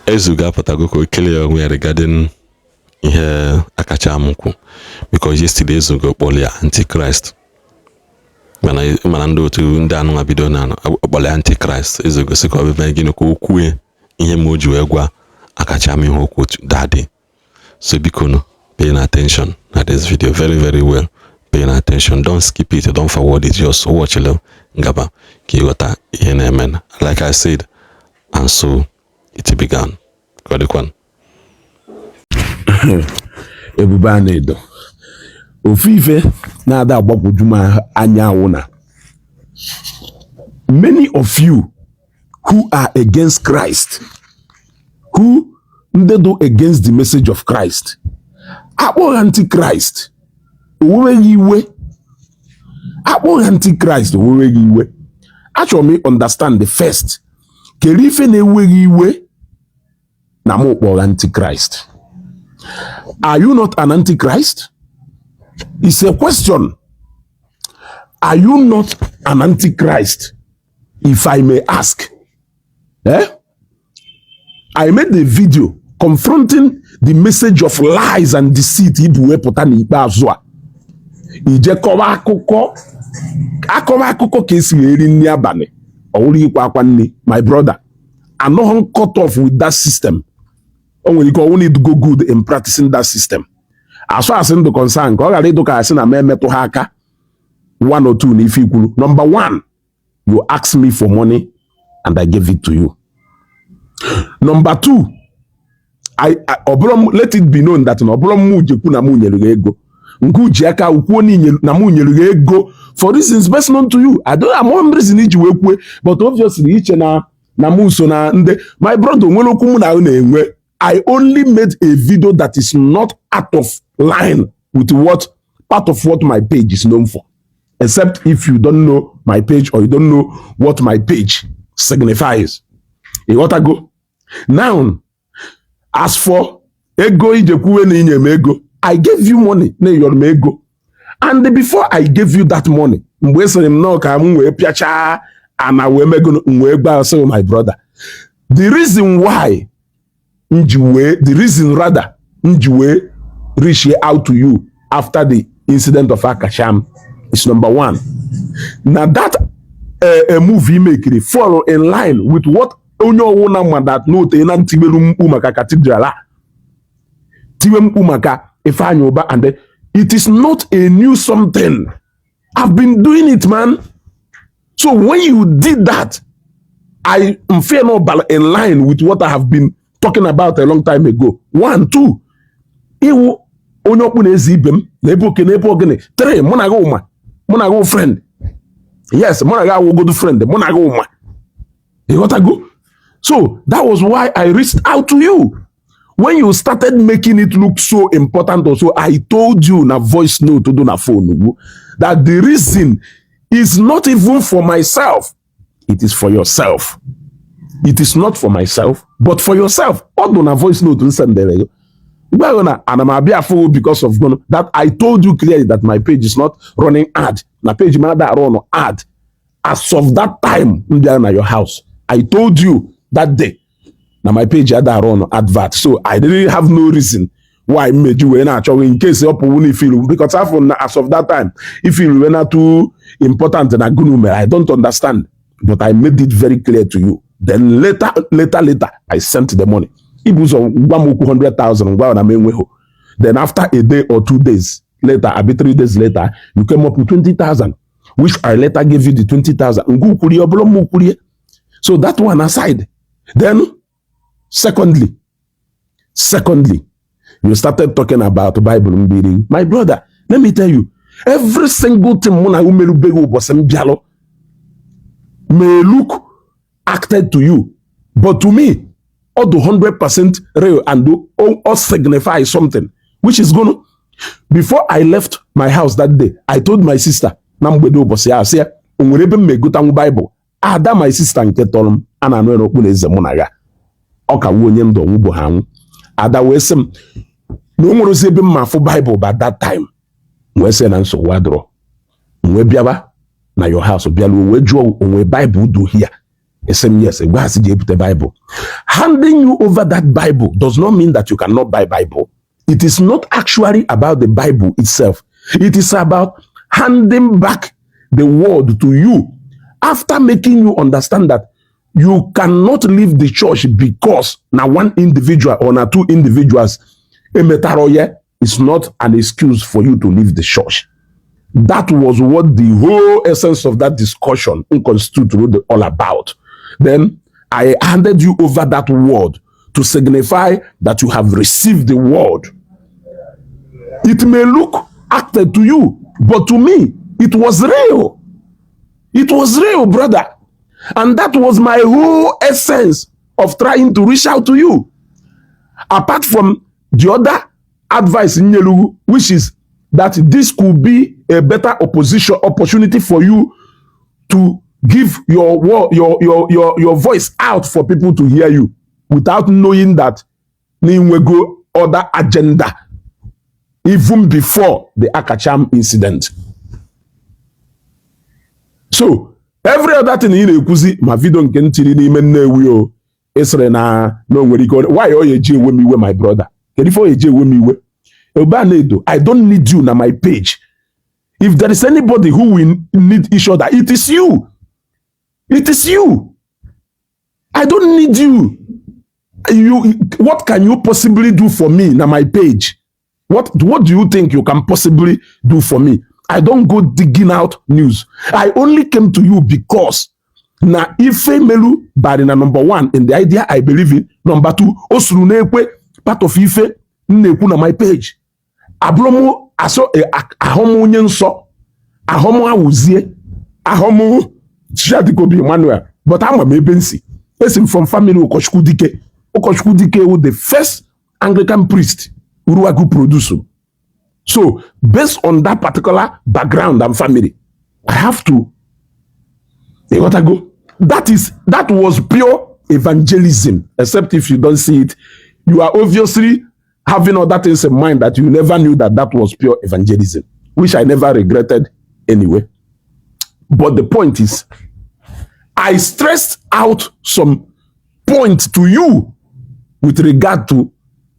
Ezugo apụtago ka o kelee ya onwe ya regarding ihe akacha m kwu, because yesterday Ezugo kpọrọ ya antichrist. Mana ndị otu ndị anụnwa bido na ọkpọrọ ya antichrist. Ezugo sị ka ọ bịa gịnị ka o kwue ihe ma o ji wee gwa akacha m ihe okwu that day. So biko nu, paying attention na this video very very well, paying attention. Don't skip it, don't forward it, just watch it ngaba ka ịghọta ihe na-eme. Like I said, and so it began. Ka ọ dịkwanụ. Ebube a na-edo ofu ife na-ada agbagwoju m anya awụ na many of you who are against Christ, who ndị do against the message of Christ, akpọghị antichrist oweweghị iwe, akpọghị antichrist oweweghị iwe. Achọrọ m understand the first kere ife na-eweghị iwe na mụ kpọrọ antichrist. Are you not an antichrist? It's a question. Are you not an antichrist? If I may ask. Eh? I made the video confronting the message of lies and deceit ibu wepụta n'ikpeazụ a. Ije kọwa akụkọ, akọwa akụkọ ka esi wee eri nri abalị, ọ wụrụ ikwa akwa nri. My brother, anọghị cut off with that system. O nwere ike ọnwụ na go good in practicing that system. Asụ asị ndụ concern ka ọ ghara ịdụ ka asị na m emetụ ha aka one or two n'ife ikwuru. Number one, you ask me for money and I gave it to you. Number two, I ọ bụrụ m, let it be known that na ọ bụrụ m jekwu na mụ nyere gị ego nke uji aka kwuo na mụ nyere gị ego for reasons best known to you. I don't amụghị m reason iji wee kwue, but obviously iche na mụ so na ndị. My brother, nwere okwu mụ na ahụ na-enwe. I only made a video that is not out of line with what part of what my page is known for, except if you don't know my page or you don't know what my page signifies. Ịghọtago? Now, as for ego ije kwuwe na inye m ego, I gave you money na ịyọrọ m ego, and before I gave you that money, mgbe e sịrị m nọọ ka m wee pịachaa ana wee mego m wee gba sị, my brother, the reason why m ji wee, the reason rather m ji wee reach out to you after the incident of Akasham is, number one, na that move i mekiri fall in line with what onye ọwụna ma that n'ote na ntigbelu mkpu maka cathedral a, tiwe mkpu maka Ifeanyi Uba, and then it is not a new something. I've been doing it, man. So when you did that, I am fair no in line with what I have been talking about a long time ago. One, two, iwu onye ọkpụ na-eze ibe m na ebe oke na ebe ogene. Three, mụ na gị ụma, mụ na gị friend. Yes, mụ na gị awụgodu friend, mụ na gị ụma. Ịghọtago? So that was why I reached out to you. When you started making it look so important also, I told you na voice note do na phone ugbu that the reason is not even for myself, it is for yourself. It is not for myself, but for yourself. Ọ dị na voice note m sendere gị. Mgbe ahụ na ana m abịa afụ because of gụnụ that I told you clearly that my page is not running ad. Na page m ada run ad. As of that time m bịara na your house, I told you that day na my page ada run advert, so I didn't have no reason why mmeji wee na-achọghị in case ọ pụwu na ifilu, because afọ na as of that time ifilu wee na too important na gụnụ mere. I don't understand, but I made it very clear to you. Then later, later, later, I sent the money. Ibu ụzọ gwa m okwu 100,000, gwa na m enweghị. Then after a day or 2 days later, abi 3 days later, you came up with 20,000, which I later gave you the 20,000. Ngwa ukwurie ọ bụrụ m ukwurie. So that one aside. Then secondly, you started talking about Bible mbiri. My brother, let me tell you, every single thing mụ na umerubeghị ụbọchị m bịalụ may look acted to you, but to me ọ dị 100% real and all signify something, which is gonna, before I left my house that day, I told my sister na mgbede ụbọchị ya, sị ya o nwere ebe m ma-egotanwu Bible. Ada, my sister nke tọrọ m, a na-anụ ya n'okpuru eze mụ na ya, ọ ka wuo onye ndụ ọnwụ bụ ha anwụ. Ada wee sị m na o nwere ozi ebe m ma afụ Bible by that time. M wee sị na nsogbu adịrọ. M wee bịaba na your house, bịaluo wee jụọ onwe Bible do here. Esi m yes. Gwa ha sị ji ebute Bible. Handing you over that Bible does not mean that you cannot buy Bible. It is not actually about the Bible itself. It is about handing back the word to you after making you understand that you cannot leave the church because na one individual or na two individuals emetaro ya is not an excuse for you to leave the church. That was what the whole essence of that discussion constituted all about. Then I handed you over that word to signify that you have received the word. It may look acted to you, but to me, it was real. It was real, brother. And that was my whole essence of trying to reach out to you. Apart from the other advice m nyelu, which is that this could be a better opposition opportunity for you to give your your voice out for people to hear you without knowing that n'inwego other agenda even before the Akacham incident. So every other thing ị na-ekwuzi, ma video nke m tiri n'ime Nnewi, o ịsịrị na o nwere ike. Why ọ ya eji ewe m iwe, my brother? Kedu ife ọ ya eji ewe m iwe? Obanedo, I don't need you na my page. If there is anybody who will need each other, it is you. It is you. I don't need you. You, what can you possibly do for me na my page? What do you think you can possibly do for me? I don't go digging out news. I only came to you because na ife melu bari na number one, in the idea I believe in. Number two, o suru na-ekwe part of ife m na-ekwu na my page. Abụrụ m asọ ahụ m onye nsọ, ahụ m awụzie, ahụ m Chiadikobi Emmanuel, but ama m ebe m si. Esi m from family Ụkọchukwu Dike. Ụkọchukwu Dike wụ the first Anglican priest Uruagu produce. So based on that particular background and family, I have to, ịghọtago? That was pure evangelism. Except if you don't see it, you are obviously having other things in mind that you never knew that that was pure evangelism, which I never regretted anyway. But the point is, I stressed out some point to you with regard to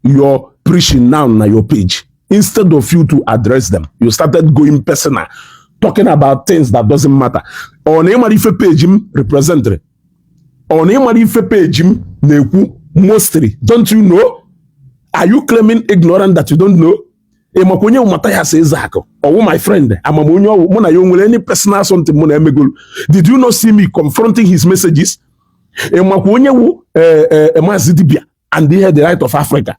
your preaching now na your page. Instead of you to address them, you started going personal, talking about things that doesn't matter. Ọ na ịmara ife page m representịrị? Ọ na ịmara ife page m na-ekwu mostly? Don't you know? Are you claiming ignorant that you don't know? Ị makwa onye Mathias Ezeaku? Ọwụ my friend? Amam onye ọwụ? Mụ na ya o nwere any personal something mụ na emegolu? Did you not see me confronting his messages? Ị makwa onye wụ Maazị Dibia and the the Light of Africa?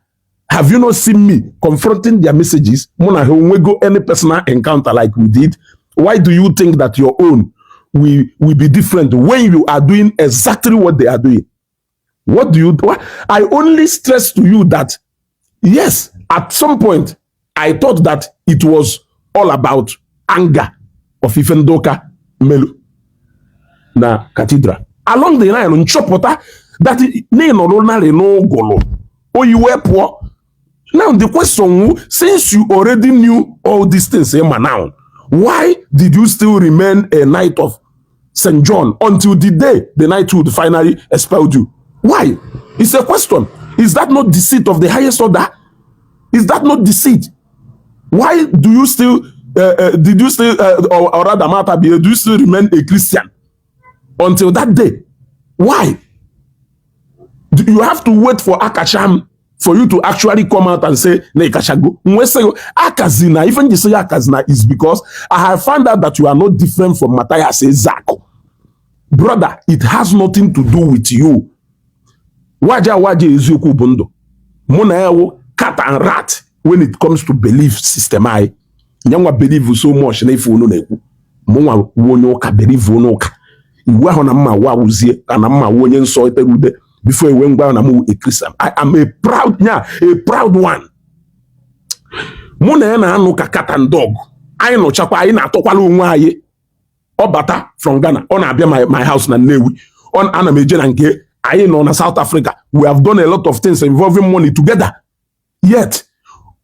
Have you not seen me confronting their messages? Mụ na ha onwego any personal encounter like we did? Why do you think that your own will be different when you are doing exactly what they are doing? What do you what? I only stress to you that yes, at some point I thought that it was all about anger of ife ndị ụka melu na cathedral. Along the line, nchọpụta that na ịnọrọ narị n'ụgụlụ oyi wee pụọ. Now the question wu, since you already knew all these things ịma now, why did you still remain a Knight of St. John until the day the knighthood finally expelled you? Why? It's a question. Is that not deceit of the highest order? Is that not deceit? Why do you still did you still or rather matter be, do you still remain a Christian until that day? Why do you have to wait for Akacham for you to actually come out and say na ịkachago? Nwe sị akazina ife nji sị ya akazina is because I have found out that you are not different from Matthias Ezeaku. Brother, it has nothing to do with you. Waja waja, eziokwu bụ ndụ. Mụ na ya wụ cat and rat when it comes to belief system. Anyị nyanwa believe so much na ife unu na-ekwu. Mụnwa wụ onye ụka, believe onye ụka iwu ahụ na mma wa wụzie ka na mma wụ onye nsọ etere ude before ewe ngwa na mụ a Christian. I am a proud nya, a proud one. Mụ na ya na-anụ ka cat and dog. Anyị nụchakwa, anyị na-atọkwala onwe anyị. Ọ bata from Ghana, ọ na-abịa my house na Nnewi. Ọ ana m eje na nke. Anyị nọ na South Africa. We have done a lot of things involving money together, yet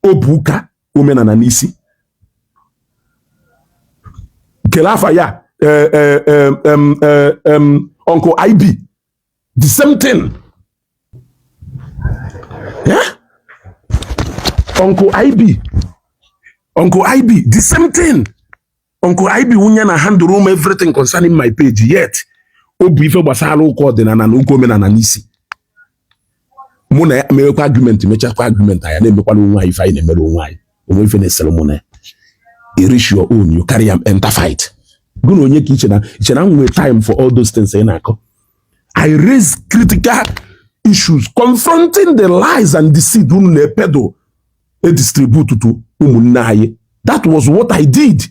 o bu ụka omenala n'isi. Kelee afa ya, Uncle IB. The same thing, yeah? Uncle IB, Uncle IB, the same thing. Uncle IB wunye na handle room everything concerning my page, yet o bụ ife gbasara ụka ọdịnala na ụka omenala n'isi. Mụ na ya mewekwa argument, mechakwa argument, anyị na-emekwala onwe anyị ife anyị na-emere onwe anyị. Onwe ife na-esere mụ na ya. You reach your own, you carry am enter fight. Gụ na onye ka iche na iche na m nwere time for all those things ị na-akọ? I raise critical issues confronting the lies and deceit unu na-epedo e distribute to ụmụnne anyị. That was what I did.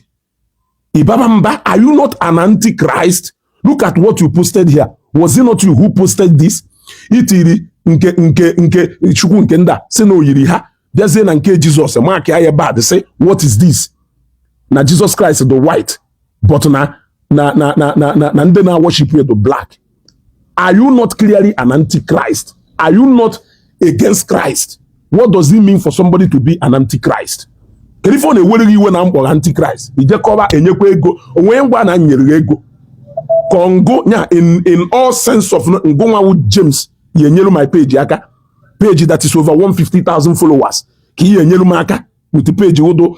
Ibaba mba, are you not an antichrist? Look at what you posted here. Was it not you who posted this? Itiri nke Chukwu nke ndị a si na oyiri ha bịazie na nke Jizọs mark ya bad, say, "What is this?" Na Jesus Christ the white, but na ndị na-worship ya the black. Are you not clearly an antichrist? Are you not against Christ? What does it mean for somebody to be an antichrist? Kedu ife ọ na-ewere gị iwe na mkpọrọ antichrist? Ijekọba enyekwa ego onwe ngwa na nyere gị ego ka ngụ nya in all sense of ngụnwawu James ya enyelu my page aka, page that is over 150,000 followers, ka ihe enyelu m aka with page ụdụ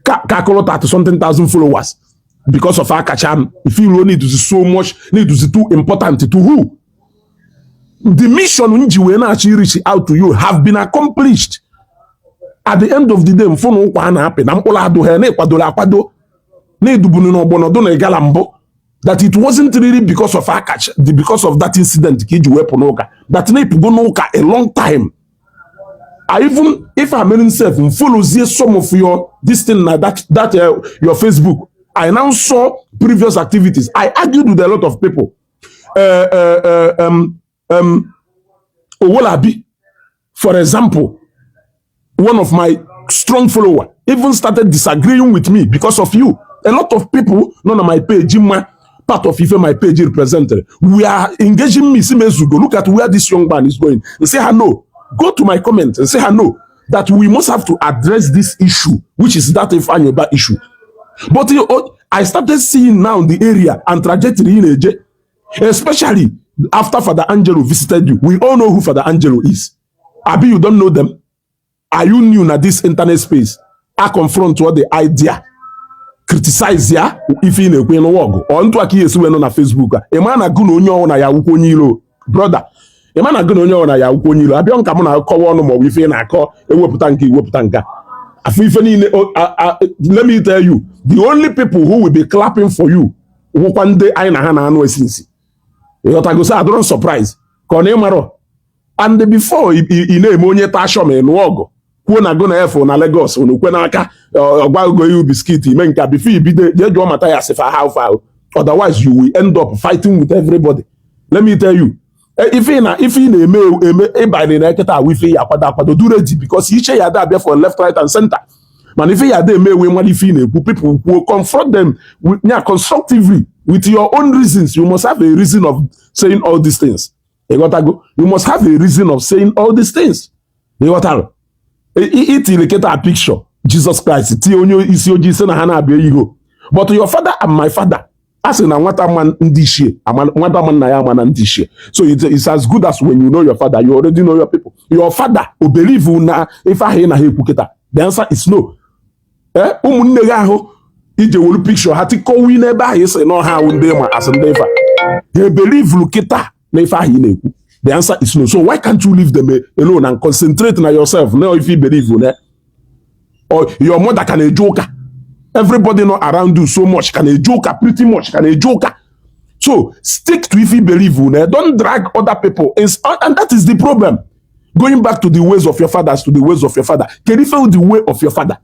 kakụrụ 30 something thousand followers because of akacha m. If you need so much, need is too important to who? The mission m ji wee na-achọ reach out to you have been accomplished. At the end of the day, mfụ na ụkwa a na-apị na mkpụrụ adụghị na-ekwadoro akwado na-edubunu n'ọgbọnọdụ na ịgala mbụ, that it wasn't really because of akacha, because of that incident ka iji wepụ n'ụka, that na-epugo n'ụka a long time. I even if I'm in self follows some of your this thing na that your Facebook, I now saw previous activities. I argued with a lot of people. Owolabi, for example, one of my strong follower, even started disagreeing with me because of you. A lot of people nọ on my page, ma part of ife my page represented, we are engaging me. See Mezugo, look at where this young man is going, and say her no. Go to my comment and say her no, that we must have to address this issue, which is that Ifeanyi Ubah issue. But you know, I started seeing now the area and trajectory in AJ, especially after Father Angelo visited you. We all know who Father Angelo is. Abi, you don't know them? Are you new na this internet space? I confront what the idea, criticize ya. Ife ị na-ekwe n'ụwa ọgụ ọ ntụ aka ihe esi wee nọ na Facebook a, ị ma na gụ na onye ọwụ na ya awụkwa onye iro. Brother, ị ma na gụ na onye ọwụ na ya awụkwa onye iro. Abịa nka mụ na-akọwa ọnụ maọbụ ife ị na-akọ ewepụta nke iwepụta nke a. Afọ ife niile let me tell you, the only people who will be clapping for you wụkwa ndị anyị na ha na-anụ esi nsi. Ịghọtago? So adọrọ surprise ka ọ na ịmarọ. And before ị na-eme onye tashọm ịnụ ọgụ kwuo na go na efu na Lagos unu kwe n'aka ọgbago ihu biscuit ime nke a, before ibido jee jụọ mata ya sịfa how far. Otherwise you will end up fighting with everybody. Let me tell you, ife ị na-eme eme ịbanye na eketa awụ ife ya akwado akwado do ready, because iche ya ada abịa for left, right and center. Mana ife ya ada eme ewe nwere ife ị na-ekwu, people kwuo, confront them with, yeah, constructively with your own reasons. You must have a reason of saying all these things. Ịghọtago? You must have a reason of saying all these things. Ịghọtara? Itiri kịta picture Jesus Christ tinye onye isi ojii sị na ha na-abịa iho, but your father and my father a sị na nwata ma ndị ichie nwata ma nna ya ama na ndị ichie. So it's as good as when you know your father, you already know your people. Your father o believe na ife ahụ ị na ha ekwu kịta? The answer is no. Eh, ụmụnne gị ahụ ije welu picture ha tikọwi n'ebe ahụ isi na ọha ahụ ndị ma asị ndị ife a ha believe kịta na ife ahụ ị na-ekwu? The answer is no. So why can't you leave them alone and concentrate na yourself na if you believe na or your mother ka na-eje ụka? Everybody know around you so much ka na-eje ụka, pretty much ka na-eje ụka. So stick to if you believe na. Don't drag other people. And that is the problem. Going back to the ways of your fathers, to the ways of your father. Kedu ife the way of your father?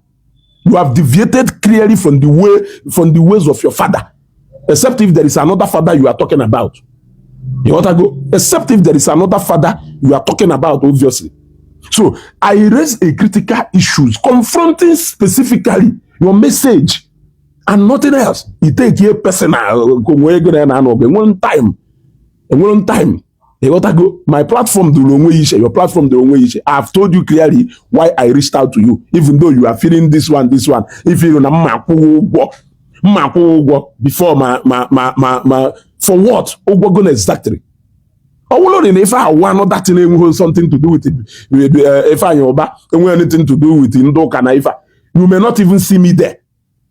You have deviated clearly from the ways of your father, except if there is another father you are talking about. You want to go? Except if there is another father you are talking about, obviously. So I raise a critical issues confronting specifically your message and nothing else. You take here personal nwee ego na na-anọ ọgụ. Enwere time, enwere time. Ịghọtago? My platform dụrụ onwe ya iche, your platform dụrụ onwe ya iche. I have told you clearly why I reached out to you, even though you are feeling this one, this one. If you na mma akwụghị ụgwọ, mma akwụghị ụgwọ before ma ma ma ma ma for what? Ụgwọ gonna exactly. Ọ bụrụ na ife ahụ another thing enweghị something to do with Ifeanyi Ụba, enweghị anything to do with ndị ụka na ife a, you may not even see me there.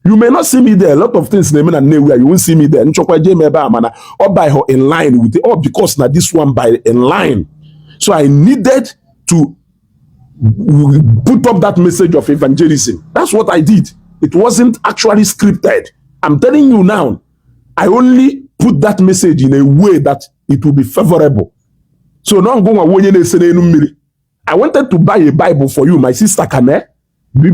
You may not see me there. A lot of things na-eme na Nnewi a, you won't see me there. Nchọkwa jee m ebe a, mana ọ by in line with it, all because na this one by in line, so I needed to put up that message of evangelism. That's what I did. It wasn't actually scripted. I'm telling you now, I only put that message in a way that it will be favorable. So now I'm going onye na-ese n'elu mmiri. I wanted to buy a Bible for you, my sister Kane,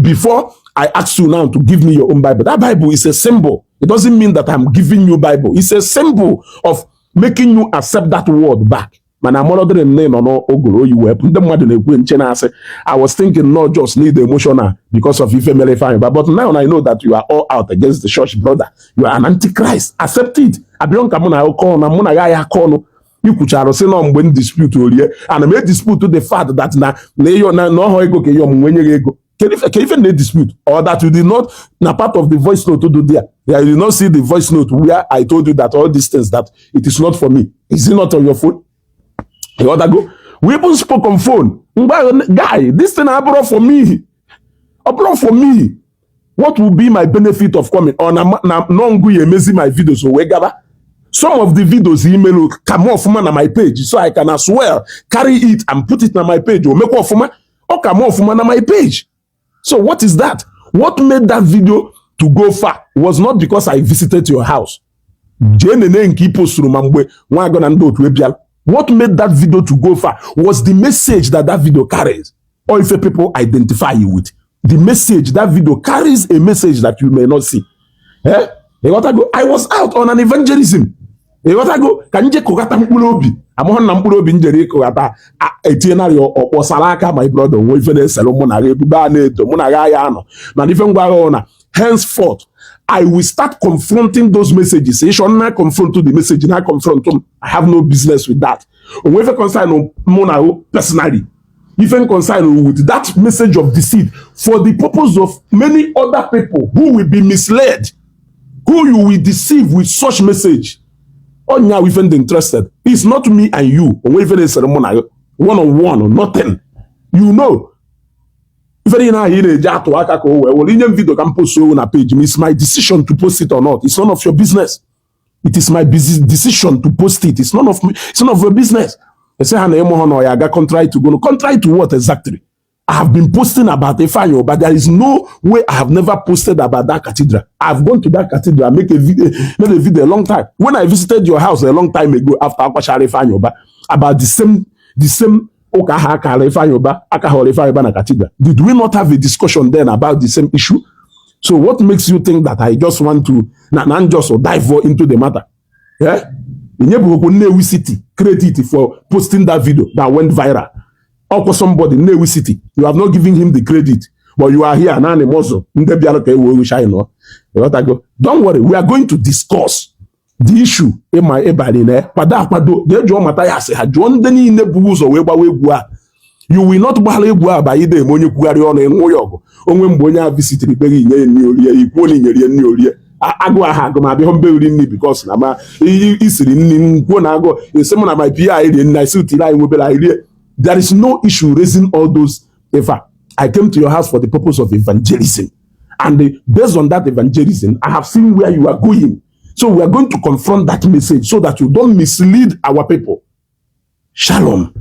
before I asked you now to give me your own Bible. That Bible is a symbol. It doesn't mean that I'm giving you Bible. It's a symbol of making you accept that word back. Mana amọrọdịrị m na ị nọ n'ogoro oyi wee ndị mmadụ na-ekwu nche na-asị. I was thinking not just need emotional because of ife mere Ifeanyi, but now I know that you are all out against the church. Brother, you are an antichrist. Accept it. Abịọ nka mụ na akọ ọnụ na mụ na ya akọ ọnụ ikwuchara sị nọ mgbe m dispute orie, ana m dispute the fact that na ịyọ na ọhọ ego ka ịyọ m nwe nye gị ego. Kedu ife na dispute, or that you did not na part of the voice note do there? Yeah, you did not see the voice note where I told you that all these things, that it is not for me. Is it not on your phone? You go, we even spoke on phone. Mgbe ahụ, guy, this thing abụrụ for me, ọ bụrụ for me, what will be my benefit of coming ọ na nọngụ ya emezi my videos o wee gaba? Some of the videos email ka m ọfụma na my page, so I can as well carry it and put it na my page. O mekwa ọfụma, ọ ka m ọfụma na my page. So what is that? What made that video to go far was not because I visited your house. Jee nene nke i posturu ma mgbe nwa agụ na ndị otu ebiala. What made that video to go far was the message that that video carries, or if people identify you with the message that video carries, a message that you may not see. Eh? Ịghọtago? I was out on an evangelism. Ịghọtago? Ka nje kụghata mkpụrụ obi amụghị na mkpụrụ obi njere ịkụghata etinyenarị ọkpọsara aka. My brother, onwe ife na-esere mụ na gị, ebube a na-edo mụ na gị ya anọ, mana ife ngwa agha na henceforth I will start confronting those messages. Ịchọ na confront the message na confront m, I have no business with that. Onwe ife concern mụ na gị personally. Ife concern with that message of deceit for the purpose of many other people who will be misled, who you will deceive with such message. Onya ife ndị interested. It's not me and you. Onwe ife na-esere mụ na gị one on one, nothing. You know, ife niile ahụ ị na-eji atụ aka ka o wee were inye m video ka m post owu na page m. It's my decision to post it or not. It's none of your business. It is my busy decision to post it. It's none of your business. Ese ha na ịmụ ha na ọ ya aga contrary to go contrary to what exactly? I have been posting about Ifeanyi Uba. There is no way I have never posted about that cathedral. I've gone to that cathedral, make a video, made a video a long time. When I visited your house a long time ago after akwachara Ifeanyi Uba, about the same ụka ahụ akara Ifeanyi Uba, aka họrọ Ifeanyi Uba na cathedral. Did we not have a discussion then about the same issue? So what makes you think that I just want to na just dive into the matter? Yeah? Inyebughokwu Nnewi City credit for posting that video that went viral. Ọkwa somebody Nnewi City, you have not given him the credit, but you are here naanị mọzụ ndị bịara ka e wee shine nọ. Ịghọtago? Don't worry, we are going to discuss the issue. Ịma ịbanye na kwado akwado, jee jụọ mata ya asị ha, jụọ ndị niile bụ ụzọ wee gbawa egwu a. You will not gbara egwu a ba ide eme onye kwugharị ọnụ ịṅụ ya ọgụ onwe mgbe onye a visitiri be gị nye ya nri orie, ikwuo na inyere ya nri orie. Agụụ ahụ agụ ma abịa mbe uri nri because na ma isiri nri kwuo na agụụ esi mụ na my PA anyị rie nri anyị si tiri anyị nwebere anyị rie. There is no issue raising all those. In fact, I came to your house for the purpose of evangelism, and based on that evangelism, I have seen where you are going, so we are going to confront that message so that you don't mislead our people. Shalom.